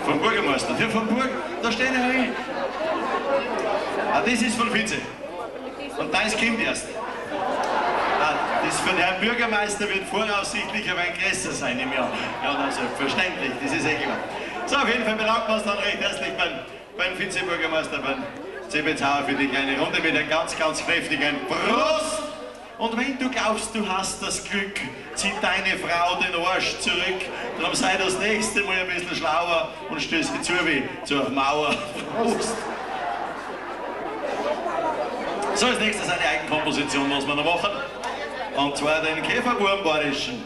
Vom Bürgermeister. Ja, vom Burg, da steht er hin. Ah, das ist von Vize. Und deins kommt erst. Ah, das von Herrn Bürgermeister wird voraussichtlich ein wenig größer sein im Jahr. Ja, na, selbstverständlich, das ist eh klar. So, auf jeden Fall bedanken wir uns dann recht herzlich beim Vizebürgermeister, beim CB Zauer für die kleine Runde mit einem ganz, ganz kräftigen Prost! Und wenn du glaubst, du hast das Glück, zieht deine Frau den Arsch zurück. Darum sei das nächste Mal ein bisschen schlauer und stöß sie zu wie zur Mauer. Prost! So, als nächstes eine Eigenkomposition, was wir noch machen. Und zwar den Käferwurm-Bayerischen.